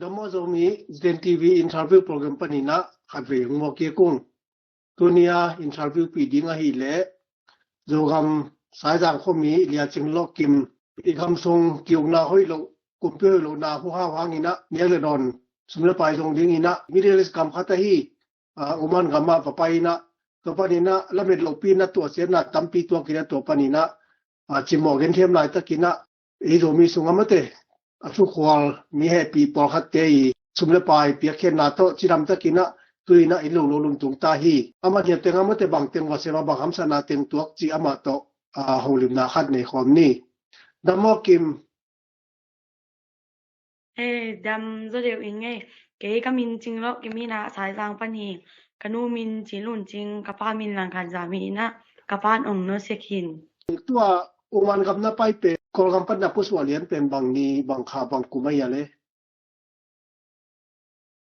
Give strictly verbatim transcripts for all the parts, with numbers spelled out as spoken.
Kamo Zomi Zen T V interview program paninah khatvei hong muak kik ung. Tunia interview pi ding ahileh Zogam Saizang khuami Lia Cing Lawh Kim i gam sung kiukna hoih loh, kumpi hoih lohna huhau hanginah niak le dawn sum le pai zong dinginah Middle East gam khat ahi, ah, Oman gamah va pai inah tua paninah lamet lohpi inah tuahsiatna tampi tuak inah tua paninah, ah, cimawh genthem laitakinah ei Zomi sungah mate a thukhual mi hehpih pawlkhatte i sum le pai piakkhiatna tawh cidamtakinah tuinah in lo lo lungtung ta hi. Amah hiatengah mate bangteng va sem a bang hamsatna teng tuak ci amah tawh, ah, holimna khat nei khawm ni. Dam maw Kim? Hei, dam zaw deuh ing ei. Kei ka min Cing Lawh Kim inah Saizang pan hi. Ka nu min Cin Lun Cing, ka pa min Lang Khan Zam hi inah ka pan ong nusia khin. Tua Oman gam na pai pen Kawlgam pan na pusuah lian pen bang ni, bang kha, bang kum ahi a le?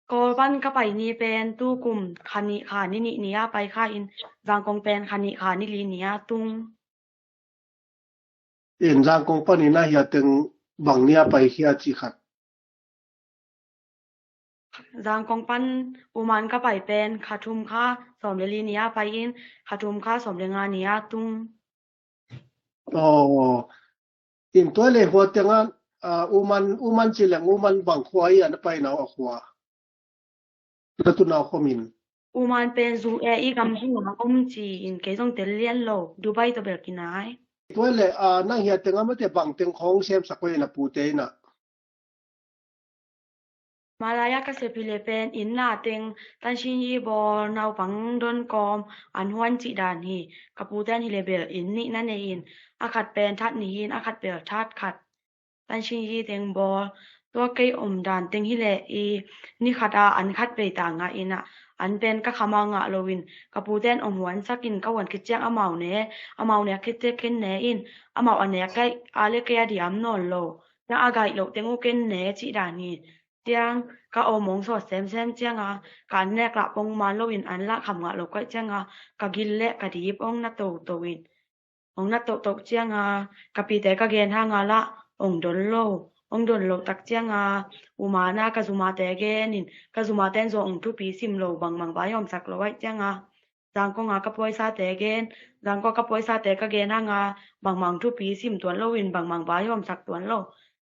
Kawl pan ka pai ni pen tukum kha nih kha ni nih ni a pai kha in, Zangkong pen kha nih kha ni li ni a tung. In Zangkong panin a hiateng bang ni a pai khia ci khat? Zangkong pan Oman ka pai pen kha thum kha sawm le li ni a pai in, kha thum kha sawm le nga ni a tung. Aw, in tua le hua tengah, ah, Oman, Oman ci leng Oman bang khua i a na pai nau a khua? Na tu nau khua min? Oman pen U A E gam sung a om ci in kei zong tel lian lo, Dubai tawh bel kinai. Tua le, ah, nang hia tengah mate bang teng khawng semsak koi na pute inah? Malaya ka sep hi le pen inn na teng, tansin yi bawl, naupang don kawm, an huan cih dan hi. Ka puten hi le bel inn nih na nei in, a khat pen that nih hi in, a khat bel that khat. Tansin yi teng bawl, tua kei om dan teng hi le i ni khat a an khat vei ta ngah in ah, an pen ka kham a ngah lo in, ka puten ong huan sak in ka huan khit ciang amau ne, amau ne khit ciang ken ne in, amau a ne kei a le kei a diam nawn lo. Ciang a gaih loh teng uh ken ne cih dan hi. Ciang ka om ong sawt semsem ciang a, ka an nek lah pong man lo in an lah kham ngah lo kaih ciang a, ka gil le ka dip ong na toto in. Ong na toto ciang a, ka pite ka gen hang a lah ong don lo. Ong don lo tak ciang a, U Man a ka zumate gen in, ka zumate in zong ong thupi sim lo, bangmang vai hawmsak lo aih ciang a. Zangkong a ka puaisate gen, Zangkong ka puaisate ka gen hang a, bangmang thupi sim tuan lo in, bangmang vai hawmsak tuan lo.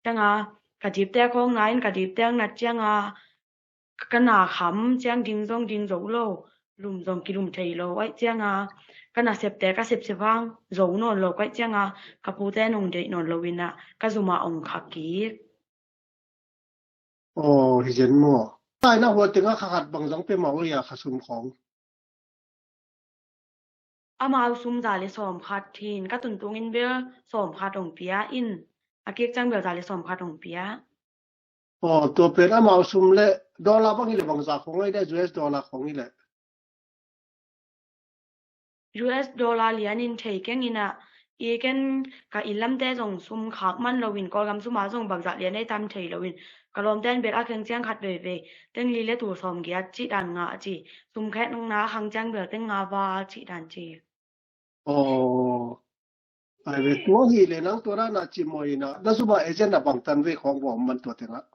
Ciang a, ka dipte khawng na in, ka dipte ang nat ciang a, ka na kham ciang ding zong ding zo lo, lum zong kilum thei lo aih ciang a, ka nasepte ka sepsep hang zo nawn lo kaih ciang a, ka pute nong deih nawn lo in ah, ka zum ah ong kha kik. Aw, hi zen maw? Taina hua tengah kha khat bang zong pe mah uh hia kha sum khawng? Amau sum za le sawm khat hi in, ka tuntung in bel sawm khat ong pia in, a kik ciang bel za le sawm khat ong pia. Aw, tua pen amau sum le dollar bang hi le bang za khawng aih de, U S dollar khawng hi le? U S dollar lian in thei keng in ah, i ken ka inn lamte zong sum khak man lo in, Kawlgam sum a zong bangzah lian ei tam thei lo in, ka lawmte in bel a kheng ciang khat veivei teng li le tul sawm giat cih dan ngah ci, sum khekna khang ciang bel teng nga val cih dan ci. Aw, ai ve, tua hi le nang tua dan a ci maw in ah, na zum ah agent a bang tan vei khawng va om man tua tengah?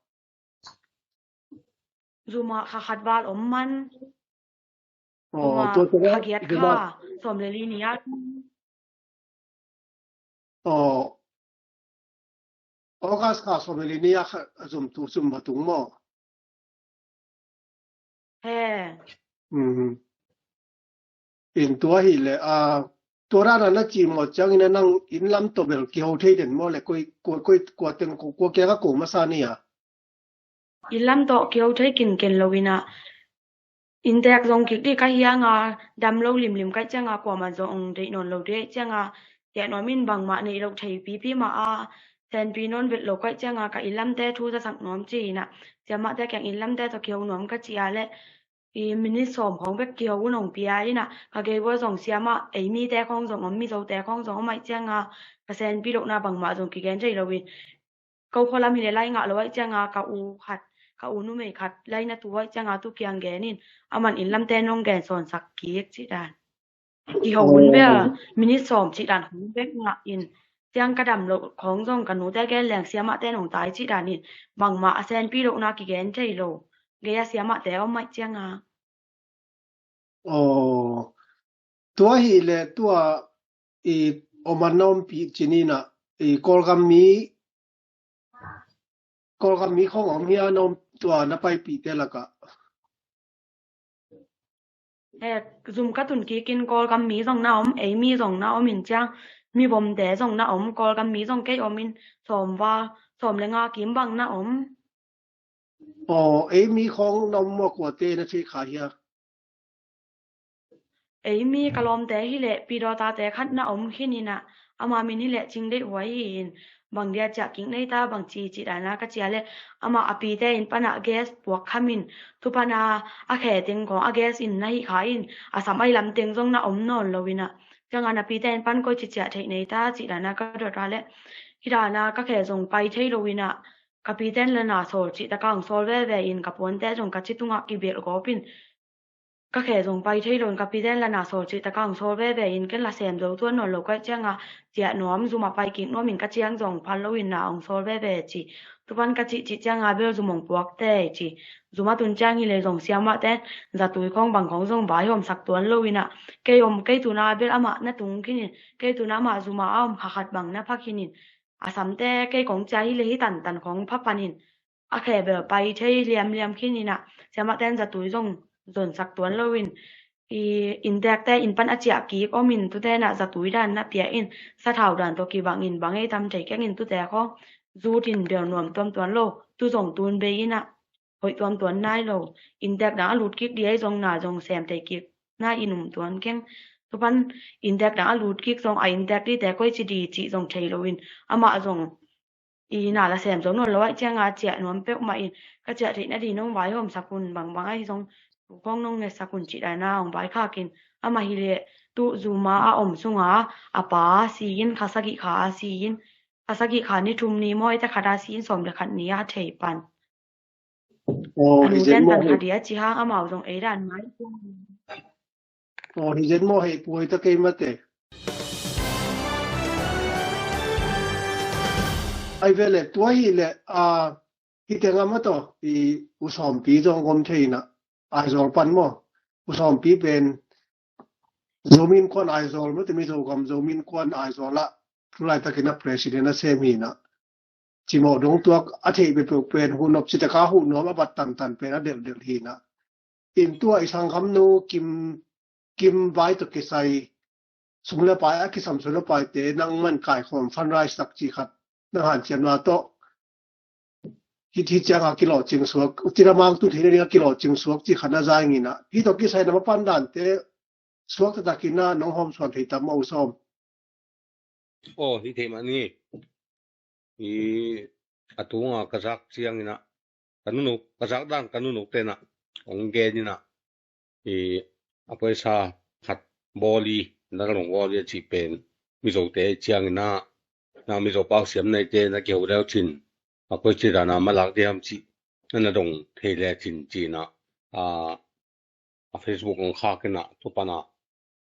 Zum ah kha khat val om man. Aw, tua tengah kha giat kha sawm le li ni a. Aw, August kha sawm le li ni a kha zum tu zum va tung maw? He. In tua hi le, a, tua dan a na ci maw ciang in a nang inn lam tawh bel kiho thei den maw le, koi, koi, koi, kua teng, kua, kua kiang a ko masa ni a? Inn lam tawh kiho thei kinken lo in ah, inntek zong kik dih ka hi hang a, dam lo limlim kaih ciang a, kuamah zong ong deih nawn lo dih ciang a, kiah nuam in bangmah neih loh thei pipi mah a, senpi nawn vet lo kaih ciang a, ka inn lamte thu zasak nuam ci in ah, siamahte kiang inn lamte tawh kiho nuam ka ci a le, i minit sawm khawng bek kiho un ong pia in ah, ka gei bua zong siamah, ei mite khawng zong om, Mizote khawng zong om aih ciang a, ka senpi lohna bangmah zong kigen thei lo in, ko khua lam hi le lai ngah lo aih ciang a, ka u khat, ka u numei khat lai na tu aih ciang a, tu kiang gen in, aman inn lamte nong gen sawnsak kik cih dan. Kiho hun bel minit sawm cih dan hun bek ngah in, Ciang ka dam loh khawng zong ka nute gen leng siamahte nong tai cih danin bangmah a senpi lohna kigen thei lo. Gei a siamahte om maih cianga. Aw, tua hi le tua i oman na ompih cininah i Kawlgam mi Kawlgam mi khong om hia na om tua na paipihte lakah? He, zum ka tun kikin Kawlgam mi zong na om, ei mi zong na om in ciang, mi bomte zong na om, Kawlgam mi zong kei om in sawm va, sawm le nga kim bang na om. Aw, ei mi khong na om maw, kuate na thei kha hia? Ei mi ka lawmte hileh Pidawtate khat na om khininah, ama min hileh Cingdeih Huai hi in, bang dia ciah kik nei ta bang ci ci dana ka cia le, ama a pite in pana gas puak khamin, tu pana a khe teng kong a gas in na hi kha in, a sam ai lam teng zong na om nawn lo inah, cianga na pite in pan koi ci ciah theih nei ta ci dana ka dot ra le, hi dana ka khe zong pai thei lo inah, ka pite in lana sawl cih taka hong sawl veve in ka puante zong ka ci tungah kibelh gawp in, ka khe zong pai thei lo in ka pite in lana sawl cih taka hong sawl veve in ken la sem zo tuan nawn lo kaih cianga ciah nuam zuma pai kik nuam in ka ciang zong phal lo in na hong sawl veve ci. Tupan ka cih cih cianga bel zum hong puak te ci. Zuma tun ciang hi le zong siamahte zatui khong bang khong zong vaihawm sak tuan lo inah kei om kei tuna bel amah na tung khin in kei tuna amah zuma a om khakhat bang na phak khin in a samte kei kong cia hi le hi tantan khong pha pan in a khe bel pai thei liamliam khin inah siamahte in zatui zong zonsak tuan lo in i intekte in pan a ciah kik om in tute inah zatui dan na pia in sathau dan tawh kibang in bang ei tam thei keng in tute kho zut in bel nuam tuam tuan lo tu zong tun bei inah hoih tuam tuan nai lo intek dang a lut kik di ei zong na zong sem thei kik na in um tuan keng tupan intek dang a lut kik zong a intek dite koi ci di cih zong thei lo in amah zong i na la sem zo nawn lo aih cianga ciah nuam peuhmah in ka ciah theih nadin hong vaihawm sak un bangbang ahi zong tu khawng nong ngetsak un cih daina hong vaikhak in amah hi leh tu zuma a om sunga a pa si in kha sagih kha a si in kha sagih kha ni thum ni maw eite khat a si in sawm le khat ni a thei pan. Aw, a hi nuten zet maw tan hei kha di a ci hang amau zong ei dan mai. Aw, hi zet maw hei puai ta kei mate. Ai ve le tua hi le a hi te nga ma to i u sawmpi zong gom thei na ai zong pan maw u sawmpi pen Zomin kuan Aizawl mate Mizo gam Zomin kuan Aizawl ah tulai takin a president a sem hi na. Cimawh dong tuak a theih peuhpeuh pen huhnop citaka huhnuam a bat tantan pen a delhdelh hi na. In tua i sanggamnu Kim Kim vai tawh kisai sum le pai a kisam sum le paite nangman kaikhawm fundraise tak ci khat nang hanciamna tawh hih hih cianga kilawhcing suak, utina mangtu theihna dinga kilawhcing suak ci khat na zainginah hih tawh kisai na mapan dante suak taktakinah nong hawm suan thei tam a u sawm. Aw, hih theih mah ni. Hi a tunga ka zak cianginah ka nunuk ka zak dan ka nunuk tenah hong geninah hi a paisa khat bawli na ka long bawli a cih pen Mizote cianginah na Mizo pau siam naite na kiho deuh cin a koi ci dana malak diam cih na na dong thei le cin cinah a a Facebook hong khak inah tu pana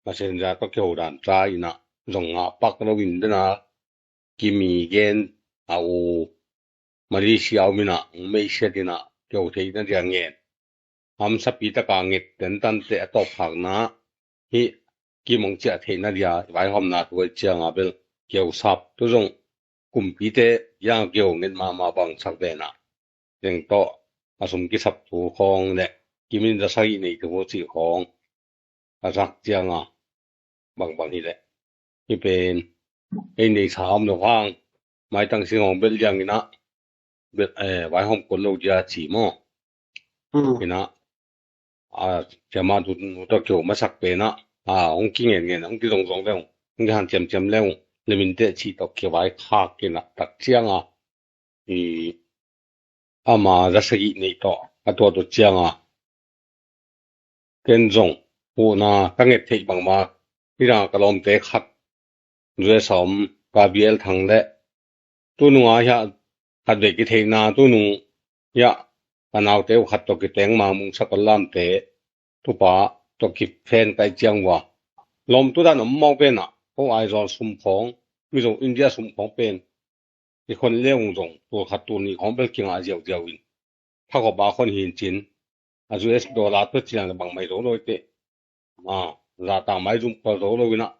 Messenger tawh kiho dan ca inah zong ngah pak lo in dena Kimi gen a u Malaysia om inah hong meisiat inah kiho theihna dia ngen hamsapi taka nget tentante a tawpkhakna hih Kim hong ciah theihna dia vaihawmna thu a cianga bel kiho sap tu zong kumpite yang kiho nget mahmah bangsak vena teng tawh a sum kisap thu khawng le Kimin za sagih nei thu cih khawng a zak cianga bangbang hi leh hi pen ei nei sa om lo hang maitang singawng belh lianginah belh eh, vaihawm kol lo dia ci maw? Inah a ciama tu nu tawh kiho masak penah a hong kingen ngen hong kizongzong leng hong kihan ciamciam leng leminte cih tawh kivai khak inah tak cianga i ama za sagih neih tawh a tuat uh cianga ken zong huhna ka nget theih bangma hi dang ka lawmte khat U S A om ka bial thang le tununga hiah khatvei kitheihna tunung hiah ka naute uh khat tawh kiteng ma mungsa kol lamte tupa tawh kifen kai ciang uh a lawmtu dan om mau penah ko Aizawl sum khawng Mizo India sum khawng pen i khon le ung zong tul khat tul nih khawng bel kingah ziauziau in, tha khop a khon hin cin, a U S dollar tua ciang le bangmai zo lo i teh. A, za tang mai zum kal zo lo in ah,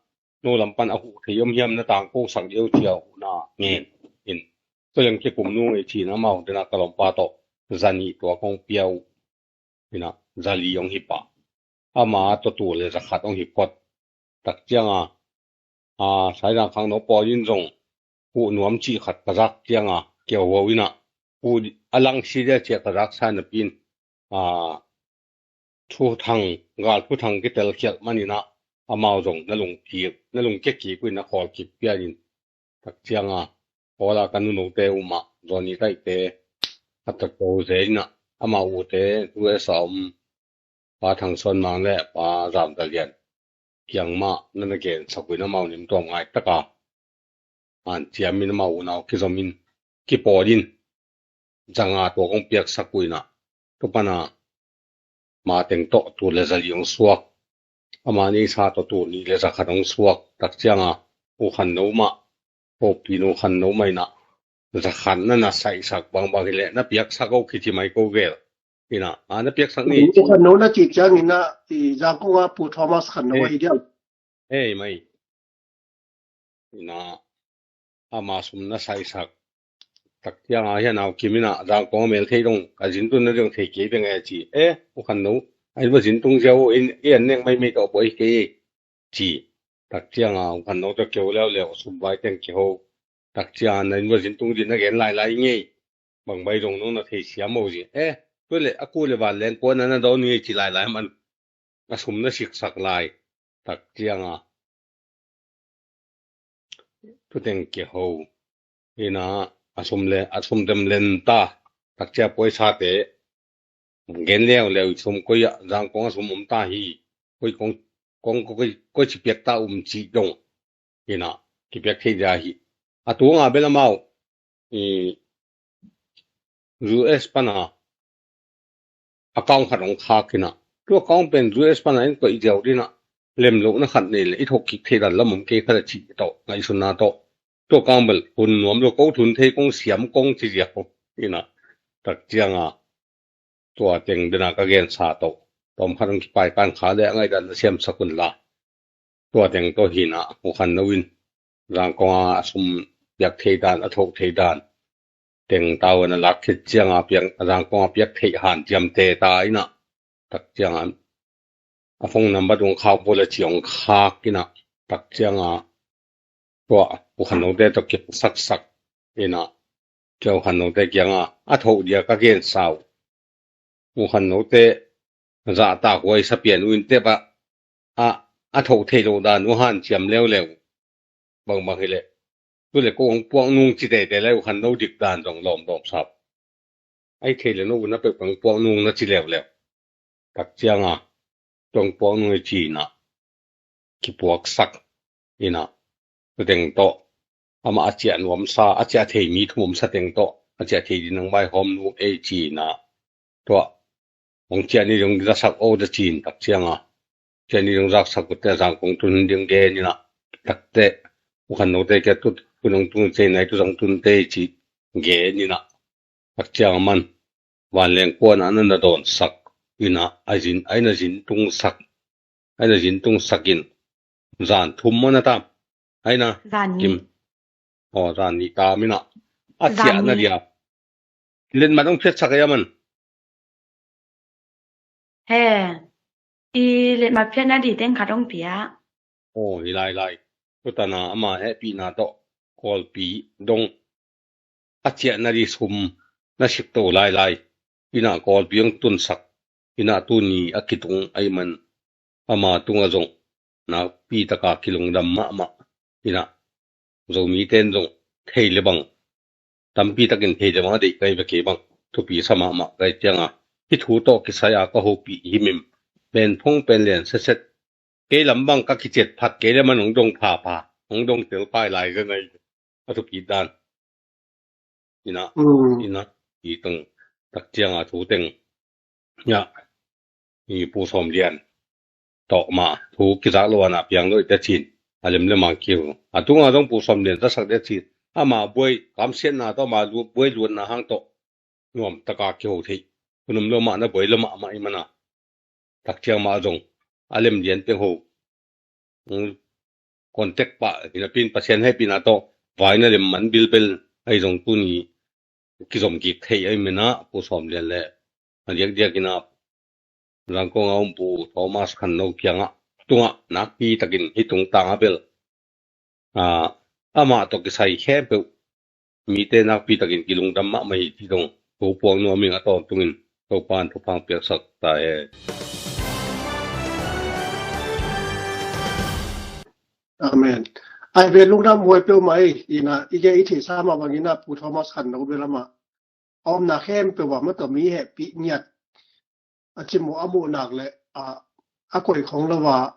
no lam pan a huh thei om hiam, na tang ko sak deuh ciau na ngen in, tua leng kikum nung ei cin, amau dena ka lawmpa tawh za nih tua kong pia uh. Ina, za li hong hi pah. Ama tawh tul le za khat hong hi phot. Tak cianga, a, Saizang khangno pawl in zong huh nuam cih khat ka zak cianga, kiauhuau ina, huh a lang si dia cia ka zak sa napi in, a, thuthang, gal thuthang kitel khialh man ina, amau zong na lungkik, na lungkia kik uh ina khawl kik pian in, tak cianga, Paula ka nunote umah, Johnny Taihte, a takto zeina, amau ute, U S a om, Pa Thang Sawn Mang le Pa Zam Dal Lian kiang mah, na na gen sak uh in amau nim tuam ngai taka, an ciam in amau unau kizom in, kipawl in, zanga tua kong piak sak uh ina, tu pana, ma teng tawh tul le za li hong suak. Ama nei sa tawh tul nih le za khat hong suak. Tak cianga, U Khan No mah, Kopi Nu Khan No mah ina, za khat na na saihsak bangbang hi leh, na piaksak o kici mai ko gel. Ina, a, na piaksak ni. U Khan No na cih ciang ina, i Zangkong a Pu Thomas Khan No ahi diam. Ei, mai. Ina, ama sum na saisak. Tak cianga hian au kim ina, Zangkong a mel thei dong, ka zin tun na dong thei kei beng e ci. E, U Khan No, a in va zin tung ziau, in, i an nek mai mai tawh buai kei e ci. Tak cianga U Khan No tawh keu leuleu, sum vai teng kiho. Tak cianga na in va zin tung din na gen lailai ngei. Bangbai zong nong na thei siam o zi. E, tu le, a ku le van leng kuan na na dawn ngei ci lailai man. A sum na siksak lai. Tak cianga. Tu teng kiho. Ina, a sum le, a sum dem len ta. Tak cia poisa te. Gen leuleu i sum koi a, Zangkong a sum om ta hi. Koi kong, kong, koi, koi ci piak ta um ci dong. Ina, kipiak thei dia hi. A tunga bel amau, i, U S pana, account khat hong khak ina. Tu account pen U S pana in koih ziau dina. Lem lohna khat nei le, i thok kik thei dan lam om kei khat a ci tawh, ngaihsutna tawh. Tu account bel, hun nuam lo ko thun thei kong siam kong ci ziau. Ina, tak cianga. Tua teng dena ka gensa tawh. Tawm khat hong kipai kan kha le a ngaihdan na siamsak un la. Tua teng tawh hina, U Khan No in. Zangkong a sum piak thei dan, a thoh thei dan. Teng tau na lak khit cianga piak, Zangkong a piak thei han ciam te ta ina. Tak cianga. A phone number dong khak bula ci hong khak ina. Tak cianga. Tua, U Khan No te tawh kiang saksak ina, tua U Khan No te kianga, a thoh dia ka gensa uh. U Khan No te zahtak huai sa pian uh in tep a, a, a thoh thei lo dan uh hanciam leuleu. Bangbang hi leh. Tu le ko hong puak nung ci teitei lai U Khan No dik dan zong lawmlawm sap. Ai thei le no u na pek pang puak nung na ci leuleu. Tak cianga, tuang puak nung i ci ina, kipuaksak ina, tu teng tawh, ama a ciah nuamsa, a ciah thei mi thum omsa teng tawh, a ciah thei din nang vaihawm nu ei ci ina, tua, hong ciah ni dong dina sak o da ci in tak cianga, ciah ni dong zak sak u te Zangkong tun ding gen ina, tak te, U Khan No te kia tu, tu nong tun te nai tu zang tun te ci gen ina, tak cianga man, vanleng kuan a na na dawnsak ina, a zin, a ina zin tungsak, a ina zin tungsak in, zan thum mana tam, a ina, zan nih. Kim, aw, zan nih tam ina, a ciah na dia. Letmat hong phiatsak a man. He, i letmat phiatna di teng khat hong pia. Aw, hi lailai. Tutana ama hehpihna tawh, Kawlpi dong. A ciahna di sum na sikto lailai. Ina Kawlpi hong tunsak. Ina tuni a kitung a i man. Ama tunga zong. Nakpi taka kilungdam mahmah. Ina Zomite in zong thei le bang. Tampi takin thei le bang a deih kai ve kei bang. Thupi sa mahmah kai cianga. Hi thu tawh kisai a ka hopih himim. Pen phung pen lian setset. Kei lam bang ka kiciat phat kei le man hong dong phapha, hong dong tel pai lai zen ai. A thupi dan. Ina, ina, i teng, tak cianga thu teng. Ina, i Pu Sawm Lian. Tawh ma, thu kizak lo ana piang lo i te cin. a lemlem a kiho. A tunga zong Pu Sawm Lian zasak dek ci, ama buai kamsiatna tawh, ama lu-, buai luatna hang tawh nuam taka kiho thei. Hun om lo mah, na buai lo mahmah i mana. Tak ciang mah zong a lem lian peng ho. Contact pah hi napi-in Pasian hehpihna tawh vai na lem man bilbel ahi zong tuni kizom kik thei ahi mana, Pu Sawm Lian le a diakdiak ina Zangkong a um Pu Thomas Khan No kiangah tungah nakpi takin hih tungtang a bel, ah, amah tawh kisai khempeuh mite nakpi takin kilungdam mahmah hi ci zong ko puang nuam ing. A tawntungin Topa'n thupha piaksak ta hen. Amen. Ai ve, lungdam huai peuhmah ei, ina i gen i theihsa mah bangin a Pu Thomas Khan No bel amah a omna khempeuh ah mah tawh mi hehpih ngiat, a cimawh a muh nak le a, a koih khong lo a,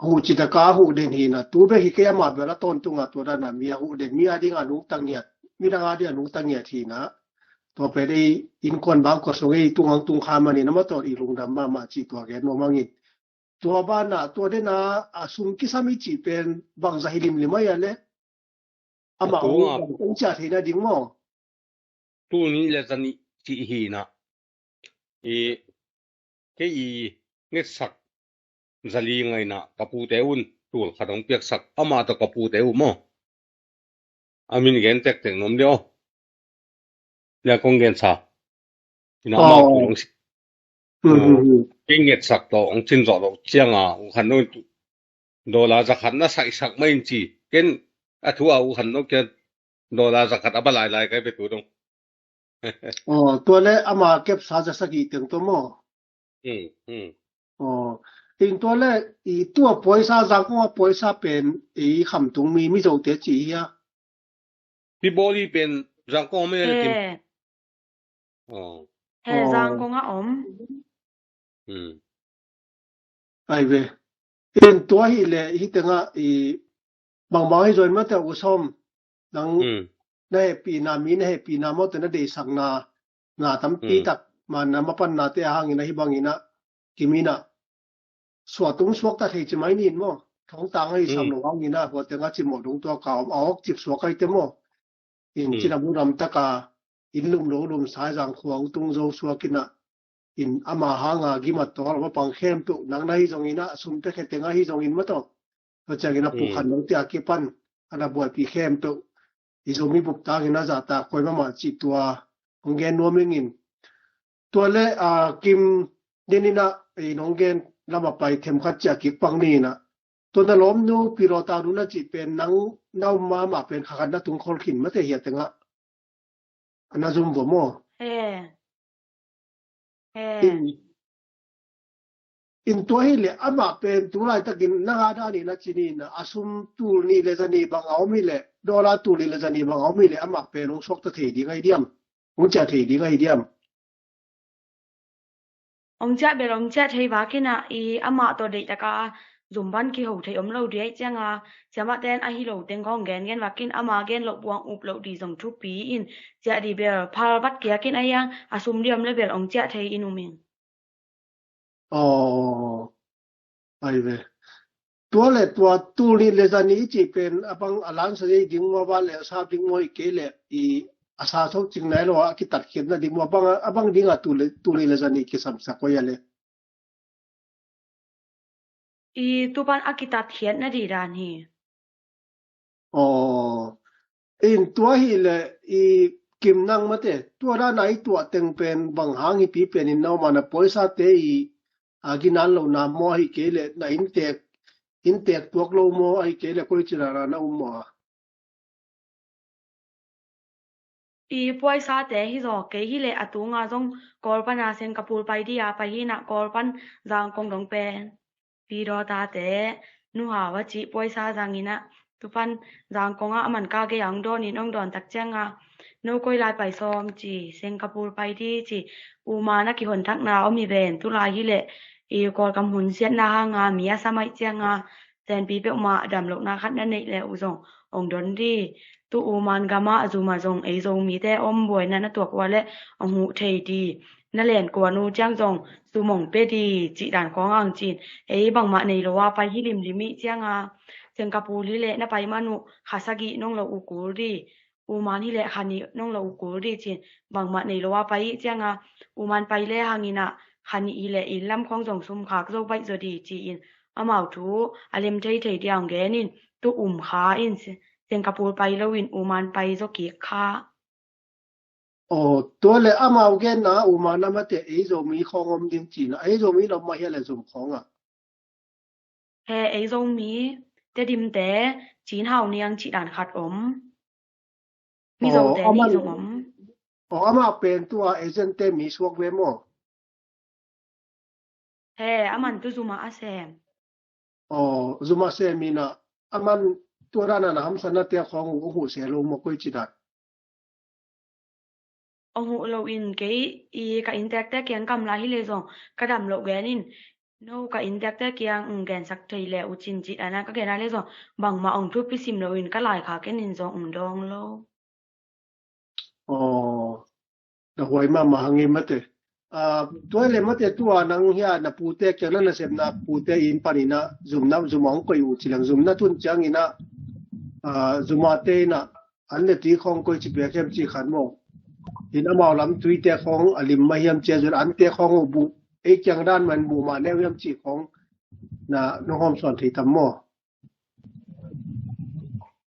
huhci taka a huh den hi na. Tu bek hi kei, amah bel a tawntung a tua dan a mi a huh den, mi a ding a nungta ngiat, midang a ding a nungta ngiat hi na. Tua pen ei innkuan bangkua sung ei tungang tung kha manin amah tawh i lungdam mahmah cih tua gen nuam ing. Tua banah tua den a, a sum kisam i cih pen bangzah hi limlim ahi a le? Amah ong ciah theihna ding maw? Tul nih le za nih cih hi na. I, kei i ngetsak za li ngaina ka pute un tul khat hong piaksak, amah tawh ka pute uh maw? A min gen tektek nuam deuh. Lian kong gensa. Ina amau tul hong si. Kei ngetsak tawh hong cin zawh loh cianga U Khan No in dollar za khat na saihsak mah in ci. Ken a thu a U Khan No kia dollar za khat a ba lailai kai ve tu dong. Aw, tua le ama kepsa za sagih teng tua maw? Aw, in tua le i tua poisa, Zangkong a poisa pen i khamtung mi, Mizote ci hi a? Pi Bawli pen Zangkong a mi le kim? He, Zangkong a om. Ai ve. In tua hi le hi tengah i bangbang hi zaw in mate U Sawm, nang na hehpihna, mi na hehpihna mawte na deihsakna, na tampi tak manna mapanna te a hangin ahi bangin a kimin a suah tung suakta thei ci mai nin maw? Thongtang ahi sam lo hangin a hua tengah cimawh dungtuak a om a awk cip suak ahi te maw? In cina buram taka in lum lo lum sai zang khuang tung zo suak in a, in ama hanga gimat tawh a pang khempeuh nang na hi zongin a sum te khe tengah hi zongin mataw. Tua ciangin a pukhan nong tia kipan a na buaipi khempeuh i Zomi bup tangin a zahtak koi mahmah cih tua hong gen nuam ingin. Tua le a kim denin a i nong gen lam a pai themkhat ciah kik pang ni in a. Tua na lawmnu Pi Rawta nu na cih pen nang na um mahmah pen kha khat na tung khol khin mate hia tengah. A na zum vua maw? He. He. In, in tua hi le amah pen tu laitakin na ha dan in a cinin a sum tul nih le za nih bang a om hi le, dollar tul nih le za nih bang a om hi le amah pen hong suakta thei ding ahi diam? Hong ciah thei ding ahi diam? Hong ciah bel hong ciah thei vakin a i amah tawh deih taka zumban kiho thei om lo dih ahi cianga, siamahte in ahi lo teng kong gengen vakin ama gen loh buang up loh dih zong thupi in ciah dih bel phal vat kiakin a hiang a sum dih om le bel hong ciah thei in um in. Aw, ai ve. Tua le tua tul nih le za nih i cih pen a bang a lansa ding maw, van le a sap ding maw, i kei le i a sa so cing nai lo a kitatkhiatna ding maw, a bang, a bang ding a tul nih le za nih kisamsak koi a le? I tupan a kitatkhiatna dih dan hi. Aw, in tua hi le i kim nang mate, tua dan a i tuah teng pen bang hang hi pi pen in na om a, na poisa te i a ginan lo na maw, ahi kei le na inntek, inntek tuak lo maw, ahi kei le koi cina na um maw? I puaisate hi zaw kei hi le a tunga zong Kawl pana Singapore pai dih a pai hi na, Kawl pan Zangkong dong pen Pi Rawta te Nu Hau a cih puaisa zangin a tupan Zangkong a a man ka gei a hong dawn in hong dawn tak cianga no koi lai pai sawm ci, Singapore pai dih ci, U Man a kihon thakna om hi ven, tu lai hi le i Kawlgam hun siatna hanga mi a sa maih cianga senpi peuhmah a dam lohna khat na neih le uh zong hong don dih. Tu U Man gam a a zum a zong ei Zomite om buaina na tuak ua le hong huh thei dih. Na len kuan uh ciang zong sum hong pia dih cih dan kawng ang cin ei bangmah nei lo a pai hi limlim ih cianga Singapore hi leh na pai man uh kha sagih nong lo uh kul dih, Oman hi leh kha nih nong lo uh kul dih ci-in bangmah nei lo a pai ih cianga, Oman pai le hangin ah kha nih hi leh inn lam khawng zong sum khak zo baih zaw dih ci-in amau thu a lem theithei ding hong gen in, tu um kha in Singapore pai loin Oman pai zaw kik kha. Aw, tua le amau genna Oman ah mate ei Zomi khawng om ding cihna, ei Zomi lo mah hia le zum khawng ah? He, ei Zomi Tedim te, Cin Hau Niang cih dan khat om. Mizo te nih zong om. Aw, amah pen tua agent te mi suak ve maw? He, aman tu zum ah a sem. Aw, zum ah sem in ah, aman tua dan a na hamsatna te khawng uh hong huh se lo maw, koi ci dan? Hong huh lo in, kei i ka inntekte kiang kam lai hi le zong ka dam loh gen in, no ka inntekte kiang, um, gensak thei le uh cin cih dan a ka gen a le zong bangmah hong thupi sim lo in ka laikhak en in zong um dawng lo. Aw, na huai mahmah hang ei mate. Ah, tua le mate tua nang hia na pute kiang na nasepna pute inn panin ah zumna, zum a hong koih uh ci leng zumna tun ciangin ah, ah, zumate in ah an le tui khawng koi ci piak hiam ci khat maw? In amau lam tuite khawng a lim mah hiam ci a zun ante khawng uh buh, ei kiang dan man buh mah neu hiam ci khawng na nong hawmsawn thei tam maw?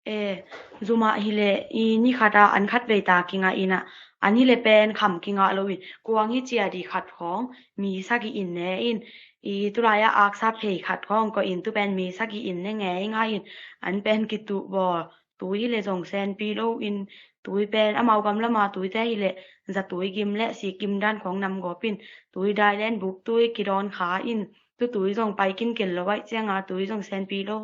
E, zum ah hi leh i ni khat ah an khat vei ta kingah in ah, an hi leh pen kham kingah lo in, kuang hi cia dih khat khawng mi sagih in ne in, i tulai ah aksa phei khat khawng koih in tu pen mi sagih in ne ngei ngai in, an pen kituh bawl, tui hi leh zong senpi lo in, tui pen amau gam lam a tuite hi leh zatui gim le sikgim dan khawng nam gawp in, tui dai len buk tui kidawn kha in, tu tui zong pai kinkel lo aih cianga tui zong senpi lo.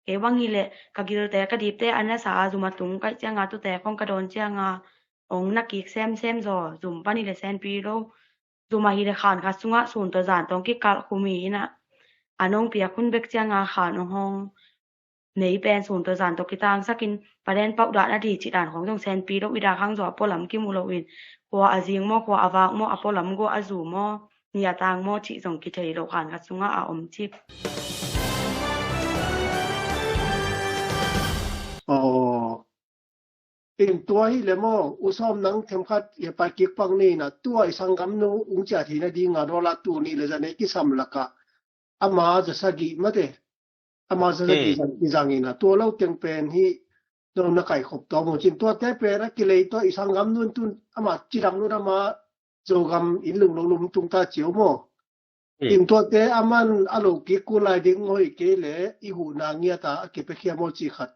Kei bang hi leh ka gilte ka dipte a nasa a zum a tung kaih cianga tute khawng ka dawn cianga ong na kik semsem zaw, zum pan hi leh senpi lo. Zum ah hi leh khan khat sungah sun tawh zan tawh kikalh khum hi in ah, a nong piak hun bek cianga khan ong hong nei pen sun tawh zan tawh kitangsakin palen pauh dah na dih cih dan khawng zong senpi lo. I dak hang zaw a pualam kimu lo in, khua a zing maw, khua a vak maw, a pualam gua a zu maw, ni a tang maw cih zong kithei lo, khan khat sungah a om cip. Aw, in tua hi le maw, U Sawm nang themkhat i pai kik pang ni in ah, tua i sanggamnu ung cia thei nadinga dawl a tu nih le za nei kisam lakah ama za sagih mate, ama za sagih zang, i zang in ah, tua lo teng pen hi no na kaikhop tawm uh cin, tuate pen a kilei tawh i sanggamnu in tun ama cidam lut ama Zogam inn lung lo lum tung ta cio maw? In tuate aman a lo kik kul lai ding hoih kei le i huhna ngiat a a kipiakhia maw ci khat.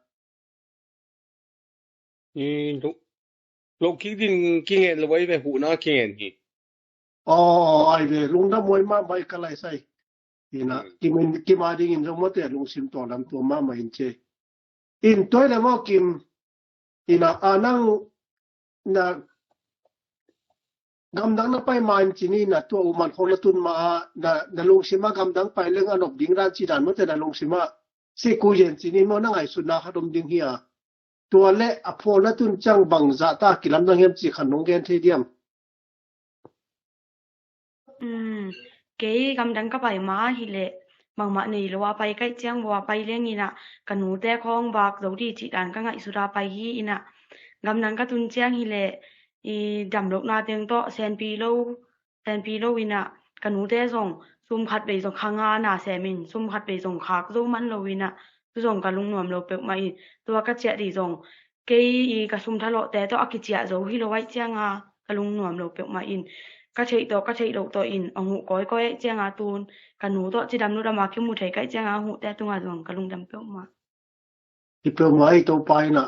I lo, lo kik ding kingen lo ai ve, huhna kingen hi. Aw, ai ve, lungdam huai mahmah i ka lai sai. Ina, kimin, kima dingin zong mawte lungsim tawh lam tua mahmah in ce. In tuai le maw kim, ina, a nang na gamdang na pai ma in cini na tua uman khong na tun ma a, na, na lungsim a gamdang pai leng a nop ding dan ci dan mawte na lungsim a si ku yen cini maw na ngaihsutna khat om ding hi a. Tua le a phawl na tun ciang bang zah ta kilamdang hiam ci khan nong gen thei diam? Um, kei gamdang ka pai ma hi leh bangmah nei lo a pai kaih ciang vua pai leng ina ka nute khawng vak zo di cih dan ka ngaihsut a pai hi ina gamdang ka tun ciang hi leh i damlohna teng tawh senpi lo, senpi lo ina ka nute zong sum khat vei zong kha nga na semin sum khat vei zong khak zo man lo ina tu zong ka lungnuam lo peuhmah in tua ka ciah di zong kei i ka sum thalawhte tawh a kiciah zo hi lo aih cianga ka lungnuam lo peuhmah in ka theih tawh ka theih loh tawh in a huh kawikawi aih cianga tun ka nu tawh cidam ludam a kimu thei kaih cianga a huhte tungah zong ka lungdam peuhmah. Hi peuhmah ei Topa ina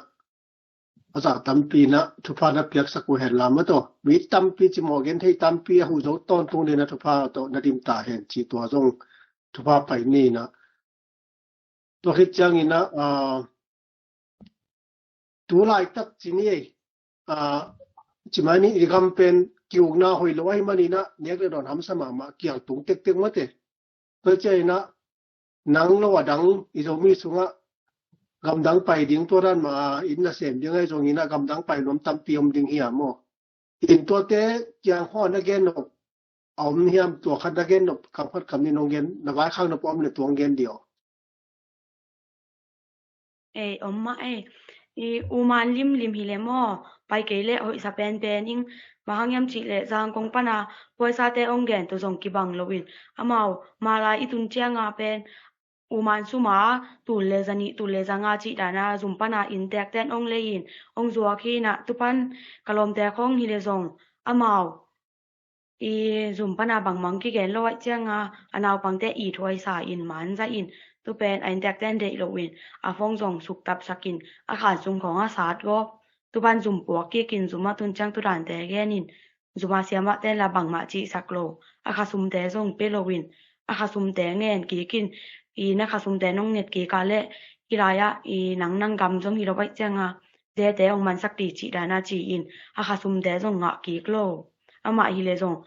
a zah tampi na thupha na piaksak uh hen lam a tawh mi tampi cimawh gen thei tampi a huh zo tawntung dina thupha tawh na dim ta hen ci tua zong thupha pai ni na. Tua khit ciangin ah, ah, tu laitak ci ni ei, ah, ci mai ni i gam pen kiukna hoih lo ahi manin ah nek le dawn hamsa mahmah kiang tung tektek mawte. Tua ciangin ah nang lo a dang i Zomi sungah gamdang pai ding tua dan mah a inn na sem ding ahi zongin ah gamdang pai nuam tampi om ding hi a maw? In tuate kiang khaw na gen nop a om hiam, tua khat na gen nop kam khat kam nih nong gen, na vaikhak nop a om le tua hong gen dio. Ei, om mah ei. I uman limlim hi le maw, pai kei le hoihsa penpen ing. Bang hang hiam cih le Zangkong pana puaisate ong gen tu zong kibang lo in, amau malai i tun cianga pen uman suma tul le zanih, tul le zanga cih dana zum pana inntekten ong lei in ong zuak hi inah, tupan ka lawmte khong hi le zong amau i zum pana bangmang kigen lo aih cianga a naupangte i thuaisa in manza in, tupen a inntekten deih lo in a phone zong suktapsak in a khan sung khong a sat gawp. Tupan zum puak kikin zum a tun ciang tudante gen in, zuma siamahten la bangmah cihsak lo, a khasumte zong pe lo in, a khasumte ngen kikin, i na khasumte nong nget kika le, i lai-ah i nang nang gam zong hi lo aih cianga zete ong mansak ti cih dana ci in, a khasumte zong ngah kik lo. Amah hi le zong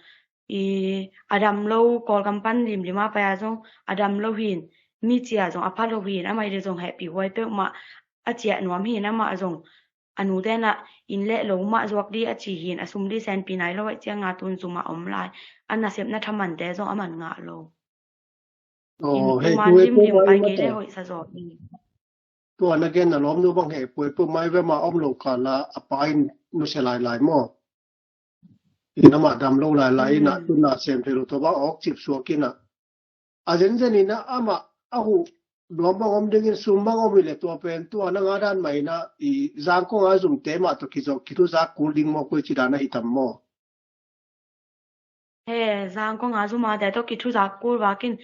i a dam lo, Kawlgam pan limlima pai a zong a dam lo hin, mi cia zong a pha lo hin, amah hi le zong hehpih huai peuhmah a ciah nuam hin, amah zong a nu tenah inn leh lo mah zuak di a ci hin, a sum di senpi nai lo aih cianga tun zuma om lai a nasepna thamante zong a man ngah lo. Aw, in hei, tuman limlim pai kei le hoihsa zaw in. Tua na gen na lawmnu bang hei puai pu mai ve ma om lo kala a pa in nusia lailai maw? In amah dam lo lailai inah tun na sem thei lo tua bang awk cip suak inah a zenzen inah amah a huh nuam bang om dingin sum bang om hi le tua pen tua na nga dan mah inah i Zangkong a zumte mah tawh kizawh kithuzak kul ding maw, koi ci dan ahi tam maw? He, Zangkong a zumate tawh kithuzak kul vakin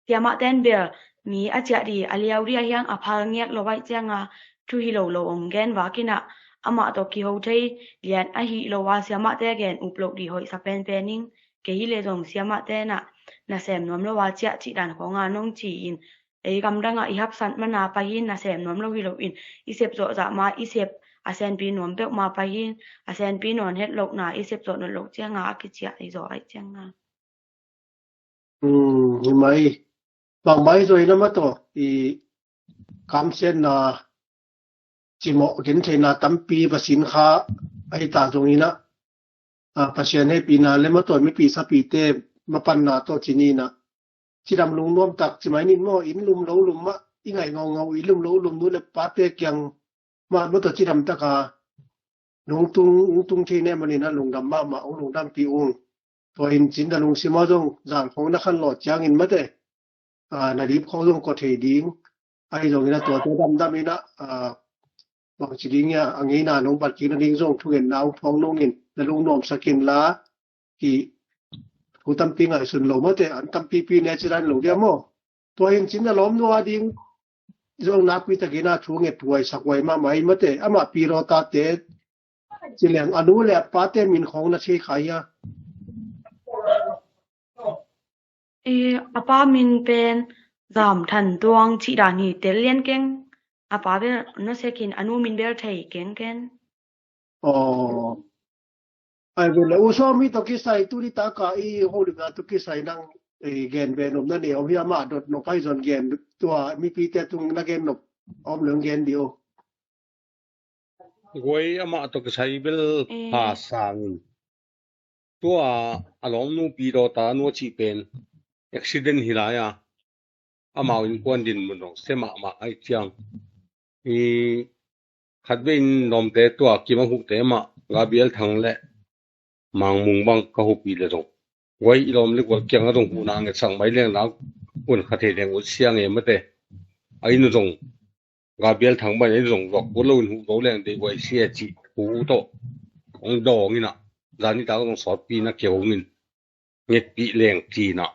siamahten bel mi a ciah di a liau di a hiang a phal ngiat lo aih cianga thu hi lo lo ong gen vakinah amah tawh kiho thei lian ahi lo a, siamahte gen up lo di hoihsa penpen ing. Kei hi le zong siamahte nah nasem nuam lo a ciah cih dan khawnga nong ci in, ei gamdangah i hapsat mana pai hin nasem nuam lo hi lo in, i sep zawh zah ma i sep a senpi nuam peuh ma pai hin a senpi nawn het lohna i sep zawh nawn loh cianga a kiciah i zawh aih cianga. Hi mai bang mai zaw ina mataw i kamsiatna cimawh gentheina tampi va sin kha ahi ta zong inah, a, Pasian hehpihna le mataw mipi sapite mapanna tawh ci ninah cidam lungnuam tak ci mai nin maw, inn lum lo lum mah i ngaih ngaungau, inn lum lo lum nu le pate kiang mah mataw cidam taka nungtung ungtung thei ne maninah lungdam mahmah ung, lungdampi ung. Tua hin cin na lungsima zong zan khong na khan lawh ciangin mate, a, na lip khong zong kawh thei ding ahi zongin a tuate damdam inah, a, bangci ding ia a ngeina nong bat kik nading zong thungetna ung phawng nungin na lungnuamsak inla, ki thu tampi ngaihsun lo mate, an tampipi ne cidan lo dia maw? Tua hin cin na lawmnu a ding zong nakpi takin a thu nget huaisak huai mahmah hi mate, amah Pi Dawtate ci leng a nu le a pate min khawng na thei kha hia? A pa min pen Zam Than Tuang cih dan hi tel lian keng. A pa bel na sekin a nu min bel thei keng ken. Aw. Ai bel le u sawm mi tawh kisai tu ni taka i holimna tawh kisai nang, eh, gen ve nop na ni om hia, mah dot nop ahi zon gen tua mipite tung na gen nop om leng gen di o. Guai amah tawh kisai bel pha sangin tua a lawmnu Pi Dawta nu a cih pen accident hi lai a, amau innkuan dinmun zong sia mahmah ahi ciang i khatvei in lawmte tua kim a huhte mah Gabriel Thang le Mang Mung bang ka hupi le zong guai i lawm le gual kiangah zong huhna ngetsak mai leng nak un kha thei leng ut siang e mate. A inn uh zong Gabriel Thang bang in zong zuak kul lo in huh zo leng dei guai sia cih thu tawh hong dawng inah zan nitak zong sawtpi na kihong in ngetpih leng cinah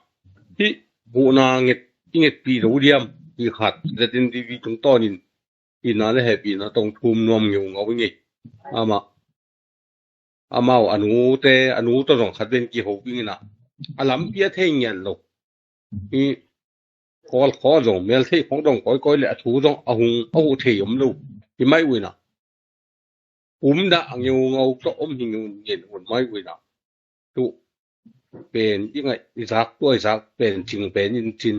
hih huhna nget i ngetpih lo diam? Ti khat zetin didi tungtawnin ina le hehpihna tong thum nuam ngeungau i ngei. Amah amau a nute a nu tawh zong khat ven kiho ding inah a lampi a thei ngian lo. I kawl khaw zong mel theih khawng dong kawikawi le a thu zong a hung a huh thei om lo. Hi mai uh inah um dah a ngeungau tawh om hi ngen un mai uh inah tu pen i ngaih i zak tua i zak pen cing pen in cin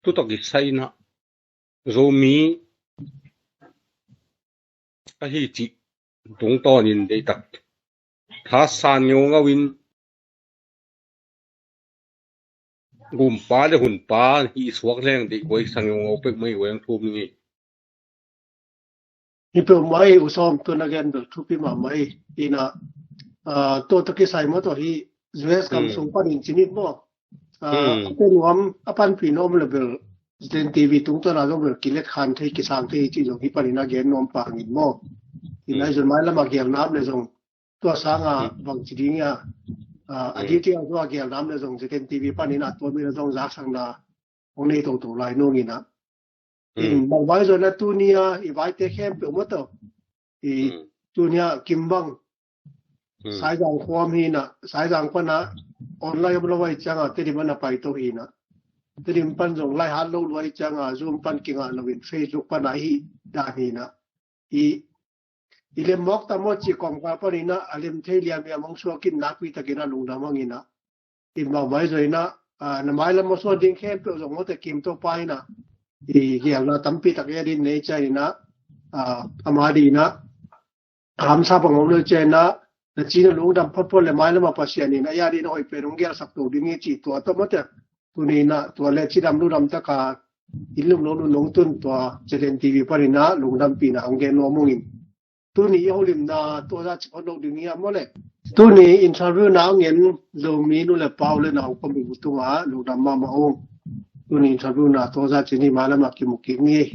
tu tawh kisai inah Zomi ahi cih tungtawnin deitak thasan ngeungau in gumpa le hunpa hih suak leng deih guai sa ngeungau pek mai guai ang thum ni. Hi peuhmah hi, U Sawm, tu na gen bel thupi mahmah hi. Ina, ah, tua tawh kisai maw, tua hi U S gam sung panin ci ni maw. Ah, a pe nuam, a panpih nuam le bel Zen T V tungtawn a zong bel kilet khan thei, kisang thei ci zong hi panin a gen nuam pah ngin maw. Ina, zon mailam a gel nam le zong tua sanga bang ci ding a, ah, a detail tua gel nam le zong Zen T V panin a tua mi le zong zaksakna hong nei toto lai nung ina. In bang vai zon a tuni a i vaite khempeuh maw, tua i tuni a Kim Bang, Saizang khua om hi ina, Saizang pana online om lo ai cianga Tedim ana pai to hi ina. Tedim pan zong lai hat lo lo ai cianga Zoom pan kingah lo in Facebook pana hi dan hi ina. I, i lem mawk ta maw ci kawmkal pan ina, a lem thei liam i a mong suak in nakpi takin a lungdam hang ina. In bang vai zon ina, ah, na mailam maw suak ding khempeuh zong maw te Kim to pa ina. I gelna tampi tak i a din nei cian ina, ah, ama di ina. Hamsa bang om lo cian ina, na cina lungdam photphot le mailam a Pasian ina, i a din a hoih pen hong gelsak to ding i ci tua tawh maw te. Tuni ina, tua le cidam lungdam taka in lum lo lun nong tun tua Zen T V pan ina lungdampihna hong gen nuam ung in. Tuni i holimna tua za ci phot lo ding hi a maw le. Tuni interview na hong en Zomi nu le pa u le nau kong buk tunga lungdam mahmah ung. Tuni interview na tua za ci ni, mailam a kimu kik ni.